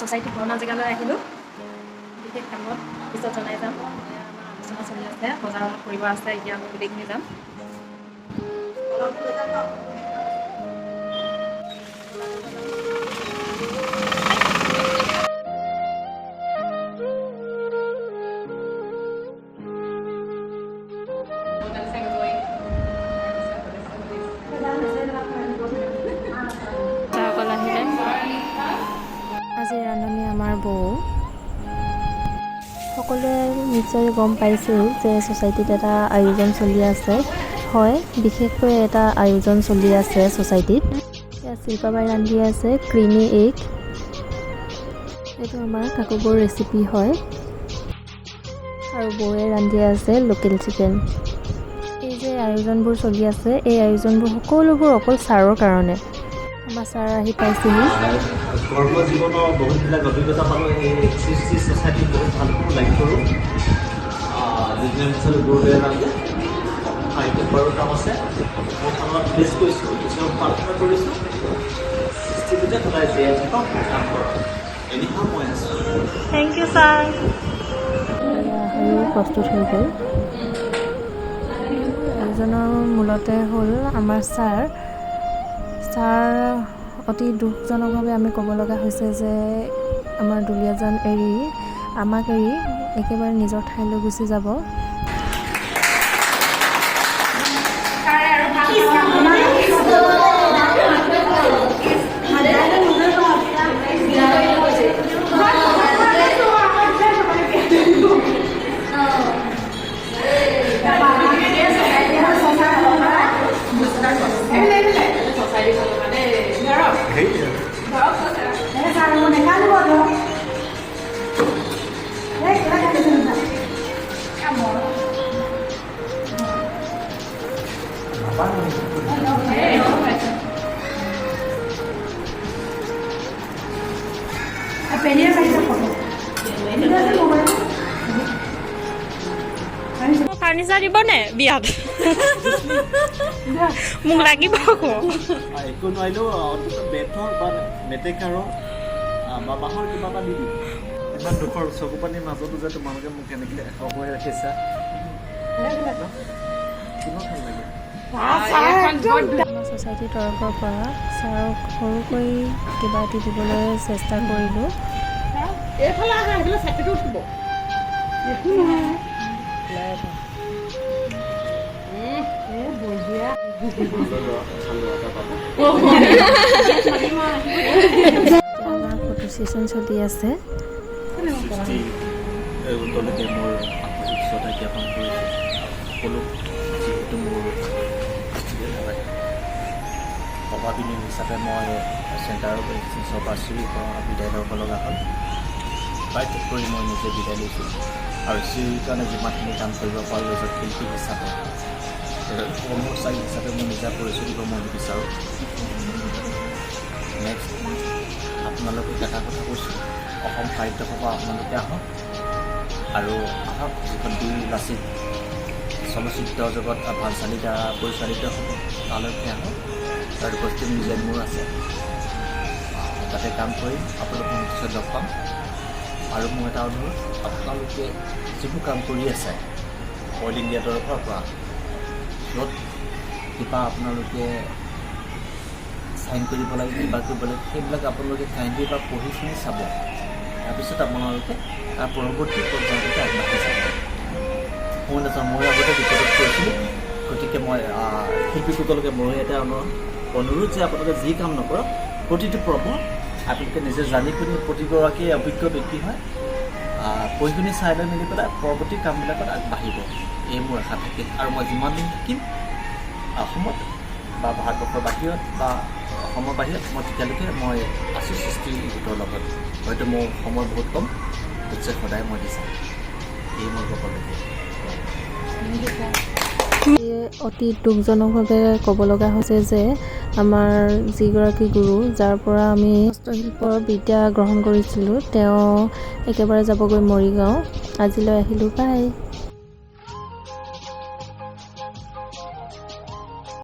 Society পুৰণা জেগালৈ আহিলোঁ বিশেষ কামত। পিছত জনাই যাম। এয়া আমাৰ আলোচনা চলি আছে, বজাৰ অলপ কৰিব আছে। এতিয়া আমি গোটেইখিনি যাম। সকল আহিলে। আজি ৰান্ধনি আমাৰ বৌ। সকলোৱে নিশ্চয় গম পাইছেই যে ছ'চাইটিত এটা আয়োজন চলি আছে। হয়, বিশেষকৈ এটা আয়োজন চলি আছে ছ'চাইটিত। ইয়াত শিল্পাবাই ৰান্ধি আছে ক্ৰিমি এগ। এইটো আমাৰ কাকুবৰ ৰেচিপি হয়। আৰু বৌয়ে ৰান্ধি আছে লোকেল চিকেন। এই যে আয়োজনবোৰ চলি আছে, এই আয়োজনবোৰ সকলোবোৰ অকল ছাৰৰ কাৰণে। আমাৰ ছাৰ আহি পাইছেহি। কৰ্ম জীৱনৰ বহুতবিলাক অভিজ্ঞতা পালোঁ। এই সৃষ্টি ছ'চাইটি বহুত ভাল কৰোঁ, লাইক কৰোঁ। দুদিনৰ পিছত গুৰুদেৱ নাম যে সাহিত্য সভাৰো কাম আছে। মোৰ খনত প্লেচ কৰিছোঁ, ঈশ্বৰক প্ৰাৰ্থনা কৰিছোঁ, সৃষ্টিটোতে সদায় জীয়াই থাকক, কাম কৰক। এনেকুৱা মই আছোঁ। Thank you sir. আহাৰো প্ৰস্তুত হৈ গ'ল। আয়োজনৰ মূলতে হ'ল আমাৰ ছাৰ। ছাৰ, অতি দুখজনকভাৱে আমি ক'ব লগা হৈছে যে আমাৰ দুলীয়াজান এৰি, আমাক এৰি একেবাৰে নিজৰ ঠাইলৈ গুচি যাব। ফাৰ্নিচাৰ দিবনে বিয়াত? মোক লাগিব আকৌ। একো নোৱাৰিলেও অন্ততঃ বেতৰ বা মেটেকাৰৰ বা বাঁহৰ কিবা এটা দি দিম। ইমান দুখৰ চকু পানীৰ মাজতো যে তোমালোকে মোক এনেকৈ হহুৱাই ৰাখিছা, কিমান ভাল লাগে। আমাৰ ছ'চাইটিৰ তৰফৰ পৰা ছাৰক সৰুকৈ কিবা এটি দিবলৈ চেষ্টা কৰিলোঁ। এইফালে আহা, সেইফালে ছাতিটো উঠিব। একো নহয়। বঢ়িয়া। ভাল ল'ৰা এটা পাবা। আমাৰ ফটো ছেশ্যন চলি আছে। সৃষ্টি গোটলৈকে মোৰ আন্তৰিক শ্ৰদ্ধা জ্ঞাপন কৰিছোঁ আৰু সকলো যিহেতু মোৰ সভাপতি হিচাপে মই চেণ্টাৰ অফ এক্সেলেঞ্চৰ পৰা শ্ৰীৰ পৰা বিদায় ল'ব লগা হ'ল। বাধ্যত কৰি মই নিজে বিদায় লৈছোঁ আৰু শ্ৰীৰ কাৰণে যিমানখিনি কাম কৰিব পাৰোঁ, এজন শিল্পী হিচাপে, এজন কৰ্মচাৰী হিচাপে মই নিজা পৰিচয় দিব মই নিবিচাৰোঁ। নেক্সট আপোনালোকক এটা কথা কৈছোঁ, অসম সাহিত্য সভা আপোনালোকে আহক আৰু আহক। যিখন বীৰ লাচিত চলচ্চিত্ৰ জগত ভাঞ্চালীৰ দ্বাৰা পৰিচালিত হ'ব, তালৈকে আহক। তাৰ কষ্টিউম ডিজাইন মোৰ আছে, তাতে কাম কৰিম। আপোনালোকক নিশ্চয় লগ পাম। আৰু মোৰ এটা অনুৰোধ, আপোনালোকে যিবোৰ কাম কৰি আছে অইল ইণ্ডিয়াৰ তৰফৰ পৰা, য'ত কিবা আপোনালোকে চাইন কৰিব লাগে, কিবা কৰিব লাগে, সেইবিলাক আপোনালোকে কাইণ্ডলি বা পঢ়ি শুনি চাব। তাৰপিছত আপোনালোকে তাৰ পৰৱৰ্তী পৰ্যায়লৈকে আগবাঢ়ি যাব। মই নাযাওঁ, মই আগতে বিপদত পৰিছিলোঁ। গতিকে মই শিল্পী গোটলৈকে মোৰো এটা অনুৰোধ যে আপোনালোকে যি কাম নকৰক, প্ৰতিটো কৰ্ম আপোনালোকে নিজে জানি শুনি, প্ৰতিগৰাকীয়ে অভিজ্ঞ ব্যক্তি হয়, পঢ়ি শুনি চাই লৈ মেলি পেলাই পৰৱৰ্তী কামবিলাকত আগবাঢ়িব, এই মোৰ আশা থাকিল। আৰু মই যিমান দিন থাকিম অসমত বা ভাৰতবৰ্ষৰ বাহিৰত বা অসমৰ বাহিৰত, মই তেতিয়ালৈকে মই আছোঁ সৃষ্টি গোটৰ লগত। হয়তো মোৰ সময় বহুত কম, নিশ্চয় সদায় মই দিছা, এই মই ক'বলগীয়া। অতি দুখজনকভাৱে ক'ব লগা হৈছে যে আমাৰ যিগৰাকী গুৰু, যাৰ পৰা আমি হস্তশিল্পৰ বিদ্যা গ্ৰহণ কৰিছিলোঁ, তেওঁ একেবাৰে যাবগৈ মৰিগাঁও। আজিলৈ আহিলোঁ, বাই।